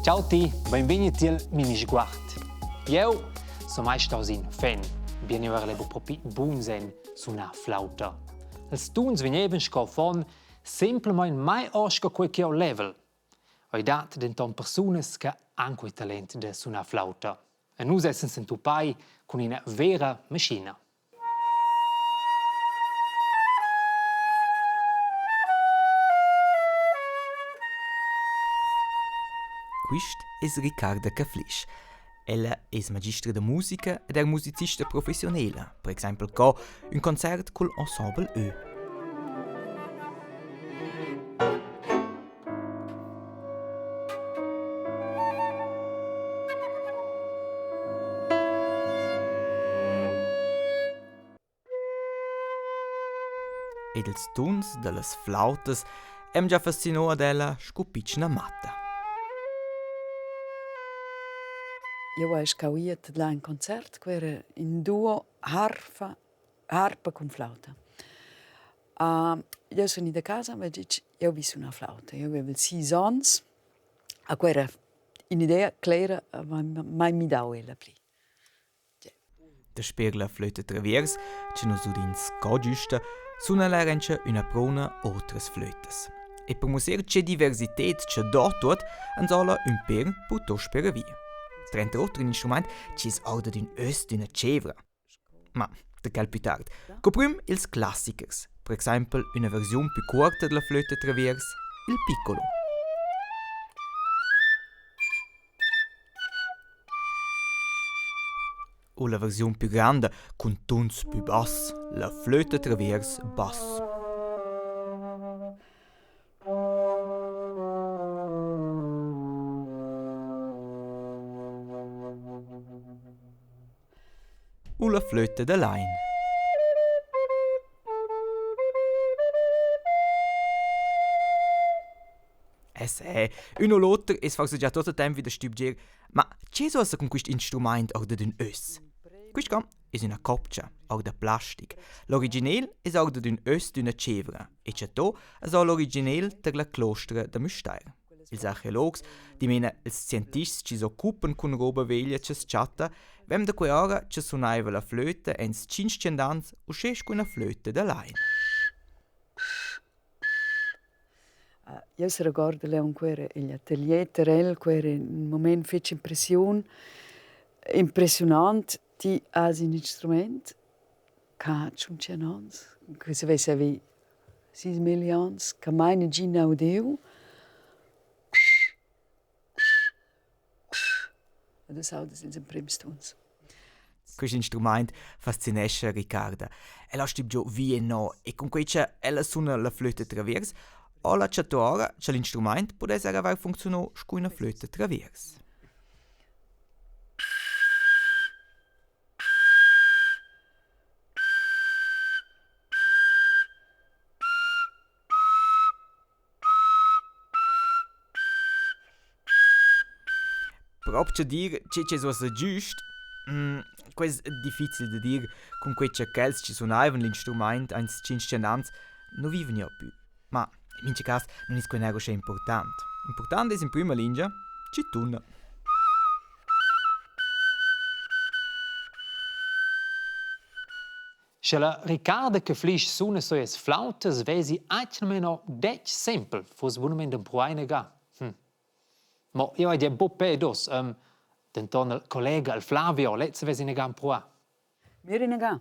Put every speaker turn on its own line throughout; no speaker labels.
Ciao ti, benvegni tiel Minisguard. Jeu sun mai staus in fan, bien jeu era propi bun sen sunar flauta. Els tuns vegnevan sco affon semplamein mai ora sco quei ch'jeu level. Ei dat denton persunas che han quei talent da sunar flauta. E nus essan s'entupai cun ina vera maschina.
Quist es Riccarda Caflisch. Ella es magistra da musica ed eir musicista professiunela, per exaimpel co ün concert cul Ensemble Ö. Ed ils tuns da las flautas hem già fascinò ad ella scu pitschna matta.
Eu hai scauiet là in concert, que era in duo harfa harpa cun flauta. Jeu sun ida a casa e ditg, jeu vi sunar flauta. Jeu avevel sis onns, a quella era in'idea clera, ma mai midau ella pli.
Dasper la flöta traviers, che nus udin sco giusta, suna la rentscha üna pruna otras flötas. E per musser che diversited che do tuot, ans ho'la ün per putto speravia. Trenter oter ün instrumaint chi es our d'ün ös d'üna tschevra. Ma da quel pü tard. Co prüm ils classichers, per exaimpel üna versiun pü cuorta da la flöta traviers, il piccolo. U la versiun pü granda cun tuns pü bass, la flöta traviers bass. U la flöta da lain. Eh se, ün o l'oter es forsa già tuot il temp vi da stübgiar, ma che so esa cun quist instrumaint our dad ün öss? Quist qua es üna copcha our da plastic. L'originel es our dad ün öss d'üna tschevra e chattò es our l'originel tar la clostra da Müstair. Ils archeologs, dimena ils scientists chi s'occupan cun roba veglia chi's chatta, vem da quell'ora cha sunaiva la flöta ens tschinchtschient ans uschè scu üna flöta da lain.
Jeu seregordel aunc era igl atelier Terel, quei era in mument fetg impressiun impressiunant. Ti has in instrument che ha tschun onns, che savess haver sis milli onns, che mai negin ha udiu. Ed ussa audas ils emprims tuns.
Quist instrumaint fascinescha Riccarda. El ha stübgiò vi e no e cun quei cha ella suna la flöta traviers, ho la chattò ora cha l'instrumaint pudess er avair funcziunò scu üna flöta traviers. Propcha dir che ch'es uossa güst, quai es difficil da dir cun quai cha quels chi sunaivan l'instrumaint aint tschinch ans nu vivan gnanc pü. Ma in mincha cas nun es quai gnanc uschè important. Important es in prüma lingia chi tuna.
Sche la Riccarda che flisch suna soias flautas vesi atgnamain o detg sempel, fuss bunamein d'empruar inaga. Hm. Mo jeu hai gia buc peda uss. Um, denton il collega, il Flavio, lez vess inaga empruar.
Mir inaga,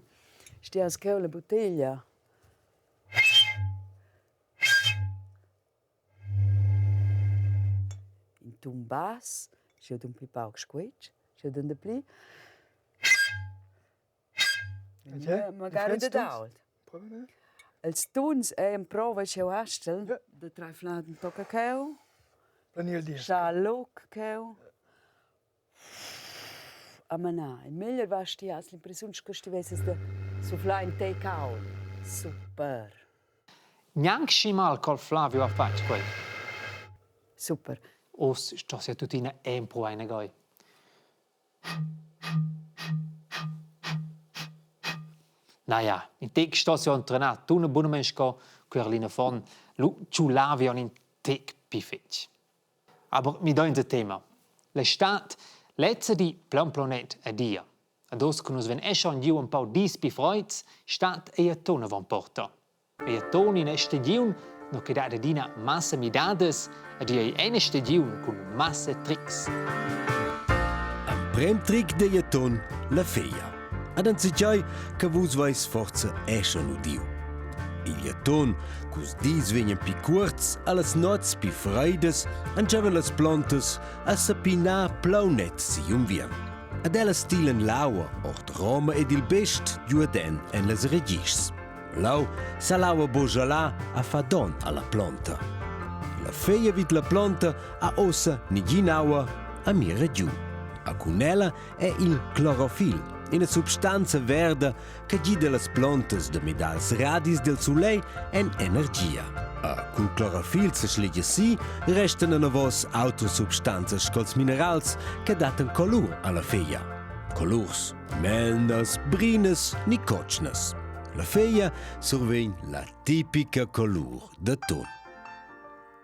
stias cheu la butteglia. In tun bass, sch'jeu dun pli pauc squetsch, sch'jeu dun dapli. Magari dad ault. Els tuns ei emprova ch'jeu astgel da trer flad in tocca cheu, schar luc cheu. A manar. Il meglier va ti has l'impressiun sco sch'ti vesses da suflar in tec cauld. Super.
Gnanc schi mal col Flavio ha fatg quei.
Super.
Uss sto sia tuttina empruar inaga. Naja, in tec sto sia entrenar tuna bunamein sco querlina von, lu tschulavi on in tec pli fetg. Aber mi do in tema. L'estat lezza di plan planet adia. Ad oz che nus ven eschan giu empau dis pi freuds, stat ei atun avon porta. Ei atun ina stagiun, no che dat adina massa midadas ed ei ina stagiun cun massa trics.
Emprem tric degl atun, la feia. Ad enzatgei che vus veis forsa eschan udiu. Igl atun, culs dis vegnan pi cuorts, allas nots pi freidas, entscheivan las plontas a sepinar plaunet siu unviern. Ad ellas tilan l'aua ord roma ed il best giuaden en las regischs. Lau sa l'aua buca a fa donn alla plonta. La feia vid la plonta ha ossa negin'aua a mira giu. A cun ella è il clorofil, ina substanza verda che gida las plontas da midar ils radis del sulegl en energia. A cul clorofil se schligia si, restan anavos autres substanzas sco'ls minerals che dattan colur alla feia. Colurs melnas, brinas ni cotschnas. La feia survegn la tipica colur da ton.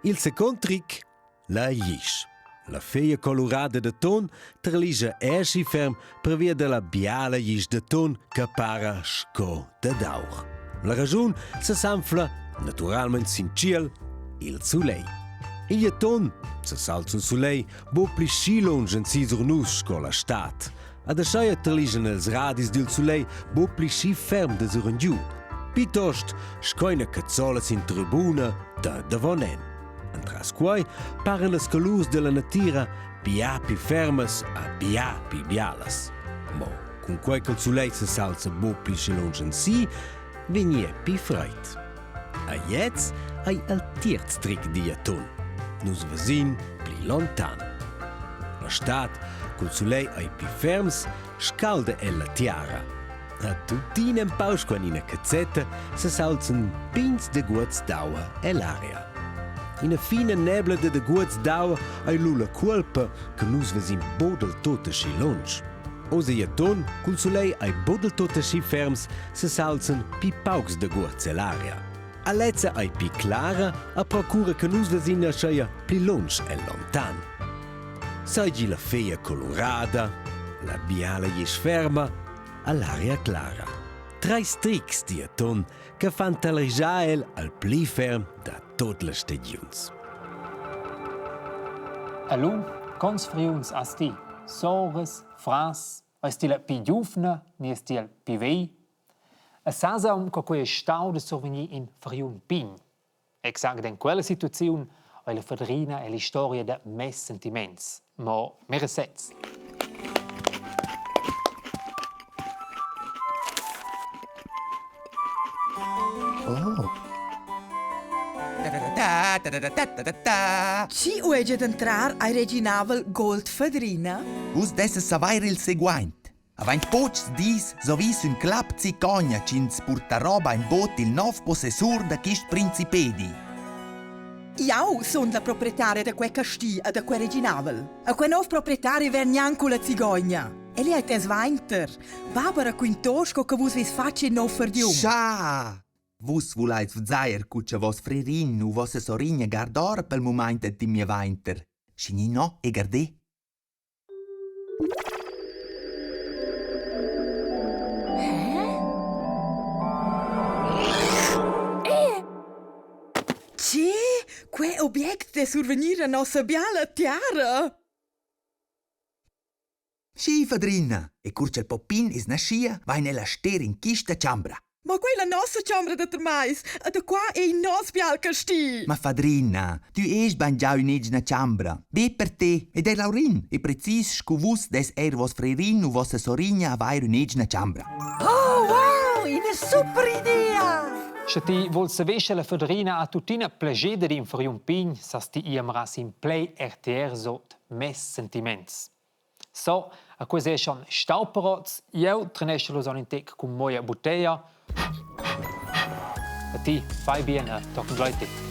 Il second tric, la glisch. La feia colurada da ton terligia aschi ferm pervia dalla biala glisch da ton che para sco dad aur. La raschun sesanfla naturalmein sin tschiel, il sulegl. Igl aton sesalza il sulegl buc pli schi lunsch ensi sur nus sco la stad. Ad ascheia terligian els radis dil sulegl buc pli schi ferm da surengiu. Piuttost sco ina cazzola sin tribuna da davon en. Entras quei paran las colurs della natira bia pli fermas a bia pli bialas. Mo cun quei ch'il sulegl sesalza buc pli schi lunsch ensi, vegni pli freid. A gliez ei il tierz tric digl atun. Nus vesin pli lontan. La stad cul sulegl ei pli ferms, scalda el la tiara. A tuttina empau sco en ina cazzetta sesalzan pigns daguots d'aua ell'aria. Ina fina nebla da daguots d'aua ei lu la cuolpa che nus vesin buc del tut aschi lunsch. Oz ei atun, cul sulegl ei buc del tut aschi ferms, sesalzan pli paucs daguots ell'aria. A lezza ei pli clara a procura che nus vesin ascheia pli lunsch el lontan. Seigi la feia colurada, la biala glisch ferma, all'aria clara. Treis trics di aton che fan talegiar el al pli ferm da tot las stagiuns.
Allo, cons friuns has ti? Soras, frars, eis ti la pi giuvna ni es ti il pi vegl? E sas aunc co quei ei stau da survegnir in friun pign? Exact en quella situaziun ei la Fadrina ell'istoria da mes sentiments, mo mira sez.
Oh.
Chi uegia d'entrar ai reginavel Gold Fadrina?
Vus desses savair il seguaint. Avaint pochs dis s'ho vis ün clap cicogna chi'ns porta roba in bot il nouv possessur da quist principedi.
Jau sun la proprietaria da quei casti e da quei reginavel. E quei nov proprietari vegn gnanc culla cigogna. El ei tes vainter. Barbara quintò sco che vus veis fatg in nov fardiun.
Scha! Vus vulais vzair cu cha vos frerin u vossa sorigna gard'ora pel mumaint ed in mia vainter. Schi gni no e gardè.
Tge? Quei object dess survegnir a nossa biala tiara?
Schi, fadrina, e cur cha'l poppin es naschia, vain el a ster in quista chambra.
Ma quella nossa chambra da termais, e da qua ei nos bial casti.
Ma fadrina, tü est bain già ün'egna chambra, be per te ed eir Laurin, e precis scu vus dess eir vos frerin u vossa sorigna avair ün'egna chambra.
Oh, wow, ina super idea!
Sche ti vul saver sche la Fadrina ha tuttina plascher dad in friun pign, sas ti ir amras in Play RTR sot mes sentiments. So, a quei ei schon stau per oz. Jeu treneschel uss aunc in tec cun moia butteglia. A ti, fai bien e tochen gleiti.